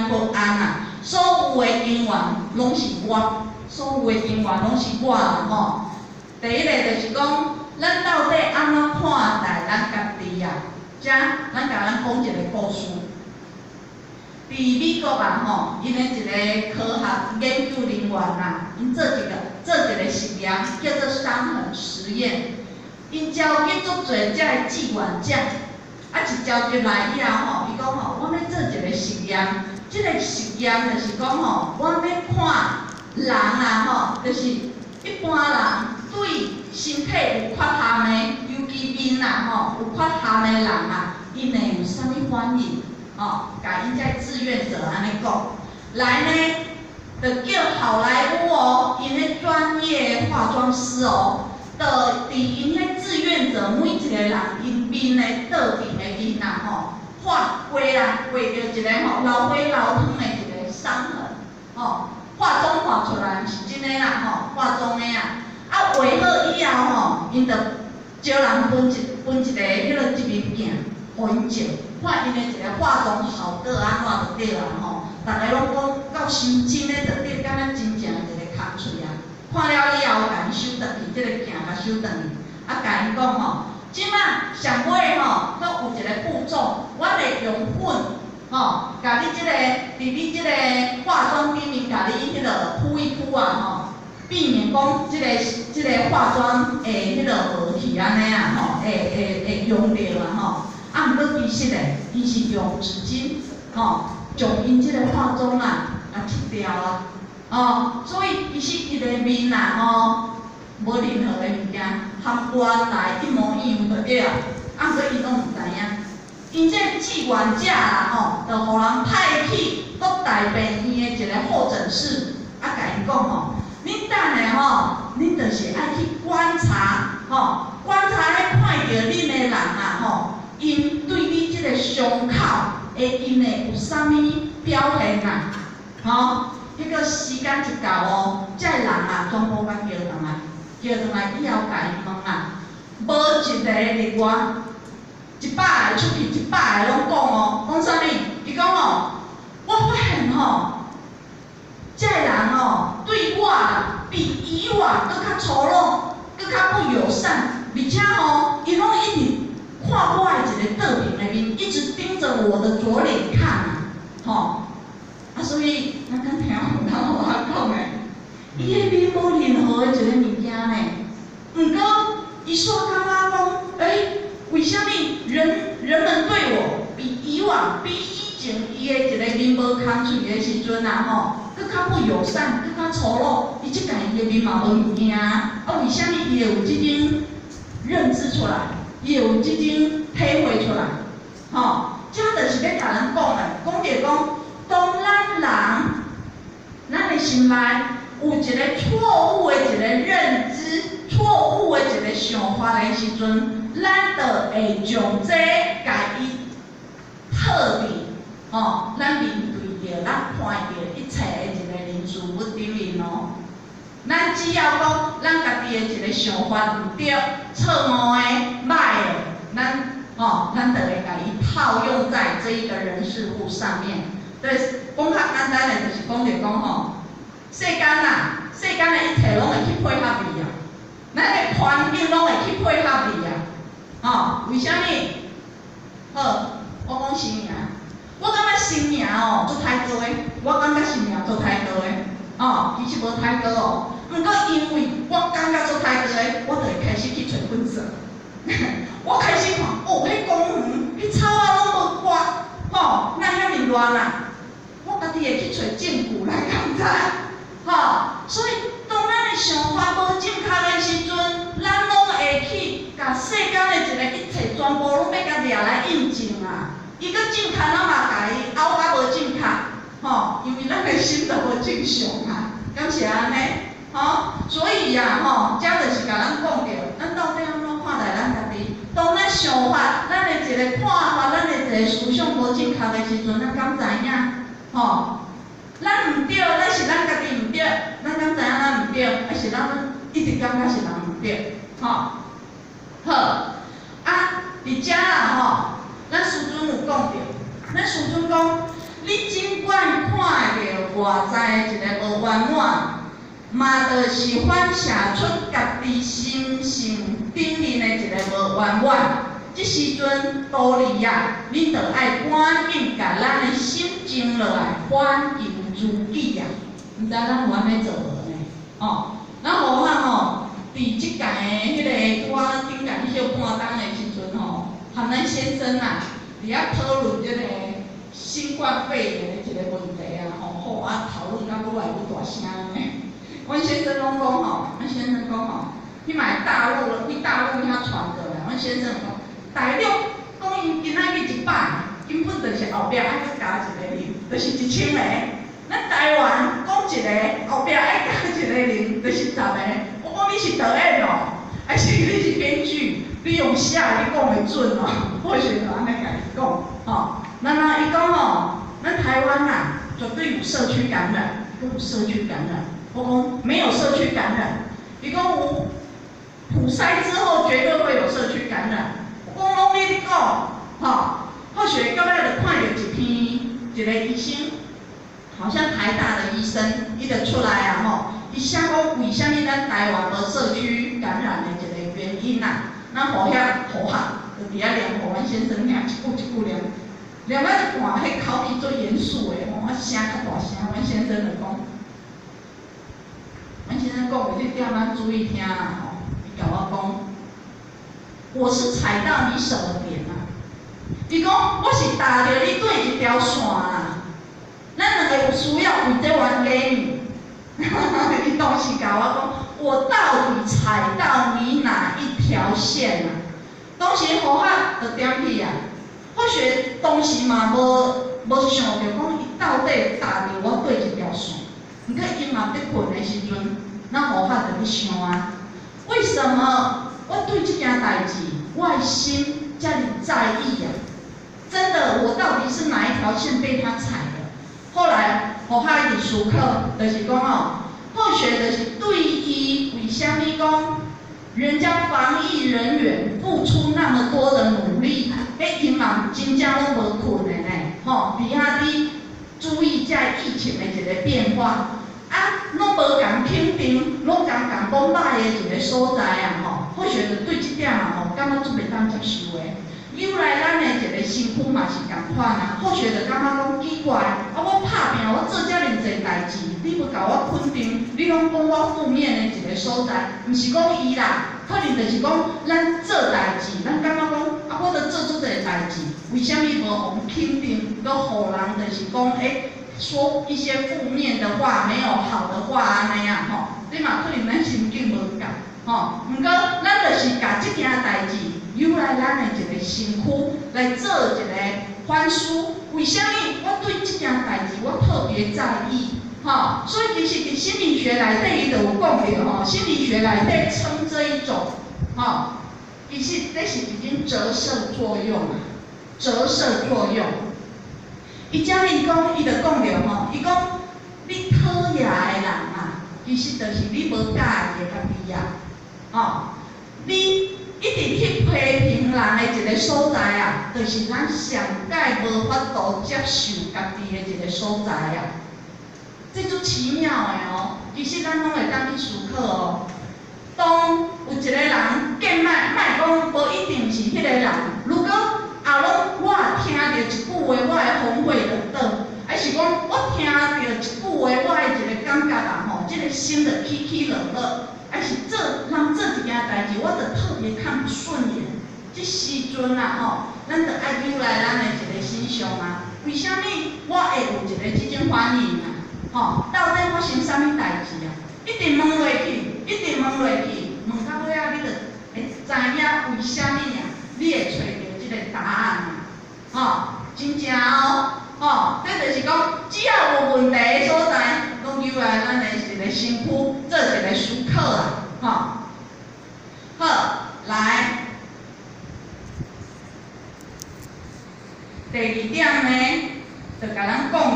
不安啊。所有的根源攏是我，所有的根源攏是我啦吼。第一个就是講，咱到底按怎看待咱家己啊？遮，咱共咱講一個故事。佇美國啊吼，𪜶的一個科學研究人員啊，𪜶做一個實驗，叫做傷痕實驗。𪜶召集足濟遮的志願者，啊一召集來以後吼，伊講吼，阮欲做一個實驗，這個實驗就是講吼，阮欲看人啊吼，就是一般人對身體有缺陷的，尤其面啊吼有缺陷的人啊，𪜶會有啥物反應？吼，共𪜶這志願者按呢講，來呢，就叫好萊塢哦，𪜶的專業化妝師哦，就佇𪜶彼志願者每一個人𪜶面的倒邊的面啊吼，畫畫啦，畫著一個吼老火老湯的一個傷痕，吼，化妝畫出來毋是真的啦吼，化妝的啊，啊畫好以後吼，𪜶就招人分一個彼個一面鏡，予𪜶照，看𪜶的一個化妝效果按怎就對啊吼，逐家攏講到傷真的就對，敢若真正一個空喙啊。看了以後，共𪜶收轉去，這個鏡共收轉去，啊，共𪜶講吼，這馬上尾吼，閣有一個步驟，我會用粉，吼，共你這個，佇你這個化妝頂面，共你彼個鋪一鋪啊吼，避免講這個化妝會彼個無去按呢啊吼，會用著啊吼。啊，毋過其實咧，伊是用紙巾，吼，將𪜶這個化妝啊，啊拭掉啊。哦，所以其實伊的面啊吼，無任何的物件，和原來一模一樣就對啊。啊，毋過𪜶攏毋知影，𪜶這個志願者啦吼，就予人派去各大病院的一個候診室，啊，共𪜶講吼，恁等下吼，恁就是愛去觀察，吼，觀察彼看著恁的人啊吼，𪜶對你這個傷口，會𪜶會有啥物表現啊？吼？彼個時間一到哦，這个人啊，全部共叫轉來，叫轉來以後，共𪜶問啊，無一個例外，100個出去，100個攏講哦，講啥物？伊講哦，我發現吼，這個人哦，對我比以往閣較粗魯，閣較不友善，而且吼，伊攏一直看我的一個倒邊的面，一直盯著我的左臉看啊，吼。啊，所以咱敢聽有人予我講的，伊的面無任何的一個物件呢。毋過，伊煞感覺講，欸，為啥物人們對我比以往比以前伊的一個面無空喙的時陣啊吼，閣較不友善，閣較粗魯。伊這擺伊的面嘛無物件啊，啊，為啥物伊會有這種認知出來？伊會有這種體會出來？吼，這就是欲共咱講的，講著講，當咱人，咱的心內有一個錯誤的一個認知，錯誤的一個想法的時陣，咱就會將這共伊套佇吼，咱面對著、咱看著一切的一個人事物頂面哦。咱只要講咱家己的一個想法毋對、錯誤的、歹的，咱吼，咱就會共伊套用在這一個人事物上面。對，講較簡單的，就是講著講吼，世間啊，世間的一切攏會去配合你啊，咱的環境攏會去配合你啊，吼，為啥物？好，我講生命，我感覺生命哦，足歹過的，我感覺生命足歹過的，哦，其實無歹過哦，毋過因為我感覺足歹過的，我就會開始去揣糞埽。我開始看，哦，彼公園，彼草仔攏無割，吼，哪遐爾亂啊？我家己會去揣證據來，敢毋知？吼，所以當咱的想法無正確的時陣，咱攏會去共世間的一個一切全部攏欲共掠來印證啊。伊閣正確，咱嘛共伊拗較無正確，吼，因為咱的心都無正常啊，敢是按呢？吼，所以呀，吼，這就是共咱講著，咱到底按怎看待咱家己？當咱想法、咱的一個看法、咱的一個思想無正確的時陣，咱敢知影？吼，咱毋對，咱是咱家己毋對，咱敢知影咱毋對，還是咱一直感覺是人毋對？吼，好，啊，佇遮啦吼，咱師尊有講著，咱師尊講，你盡管外在的一个無圓滿，嘛就是反射出家己心性頂面的一個無圓滿。這時陣道理啊，恁就愛趕緊共咱的心靜落來，反求諸己啊！毋知咱有按呢做無呢？哦，咱好漢吼，佇這屆的彼个拄仔頂間歇半冬的時陣吼，和咱先生啊，佇遐討論這個新冠肺炎的一個問題啊，吼，好啊，討論到愈來愈大聲呢。阮先生攏講吼，阮先生講吼，彼擺大陸對大陸遐傳過來，阮先生講，大陸講𪜶今仔日一百，根本就是後壁愛閣加一個零，就是1000個。咱台灣講一個，後壁愛加一個零，就是10個。我講你是導演哦，還是你是編劇？你用寫的你講會準哦？我是就按呢共伊講，吼。那那伊講吼，咱台灣啊，絕對有社區感染，閣有社區感染。我講沒有社區感染，伊講有普篩之後絕對會有社區感染。我講攏你咧講，吼，後續到尾就看著一篇一個醫生，好像台大的醫生，伊就出來啊吼，伊寫講為啥物咱台灣無社區感染的一個原因啊？咱互遐互學，就佇遐念，予阮先生聽，一句一句念，念到一半，彼口氣足嚴肅的吼，啊聲較大聲，阮先生就講，阮先生講的這點咱注意聽啦吼，伊共我講，我是踩到你什麼點啊？伊講我是踏著你佗一條線啦，咱兩個有需要為這冤家呢？伊當時共我講，我到底踩到你哪一條線啊？當時好漢就點去啊，或許當時嘛無想著講伊到底踏著我佗一條線，毋過伊嘛佇睏的時陣，咱好漢就去想啊，為什麼我對這件代誌，我的心遮爾在意啊？真的，我到底是哪一條線被他踩的？後來，好漢一直思考，就是講哦，後續就是對伊為啥物講，人家防疫人員付出那麼多的努力，彼𪜶嘛真正攏無睏的呢，吼，佇遐佇注意這疫情的一個變化，啊，攏無共肯定，攏共共講歹的一個所在啊，吼，或許就對這點啊，吼，感覺足袂當接受的。由來咱的一個身軀嘛是仝款啊，或許就感覺講奇怪，啊，我拍拚，我做遮爾濟代誌，你無共我肯定，你攏講我負面的一個所在，毋是講伊啦，可能就是講咱做代誌，咱感覺講啊，我都做足濟代誌，為啥物無予肯定，閣予人就是講，欸，說一些負面的話，沒有好的話按呢啊，吼，你嘛可能咱心境無仝，吼，毋過咱就是共這件代誌，由來咱的一個身軀來做一個反思，為啥物我對這件代誌我特別在意？吼，所以其實佇心理學內底伊就有講著吼，心理學內底稱這一種，吼，其實這是已經折射作用啊，折射作用。伊遮爾講，伊就講著吼，伊講你討厭的人啊，其實就是你無佮意的家己啊，吼，你一直去批評人的一個所在啊，就是咱上蓋無法度接受家己的一個所在啊。這足奇妙的哦，其實咱攏會當去思考哦。當有一個人見莫莫講，無一定是彼個人。如果後攏我聽著一句話，我的風火就倒；還是講我聽著一句話，我的一個感覺啊吼，這個心就起起落落。還是做人做一件代誌，我就特別看不順眼。這時陣啊吼，咱就愛由來咱的一個身上啊。為啥物我會有一個這種反應啊？吼，到底發生啥物代誌啊？一直問落去，一直問落去，問到尾仔，你就會知影為啥物啊？你會揣著這個答案啊！吼，真正哦，吼，這就是講，只要有問題的所在，攏由來咱的一個身軀做一個思考啊，吼。好，來，第二點呢，就共咱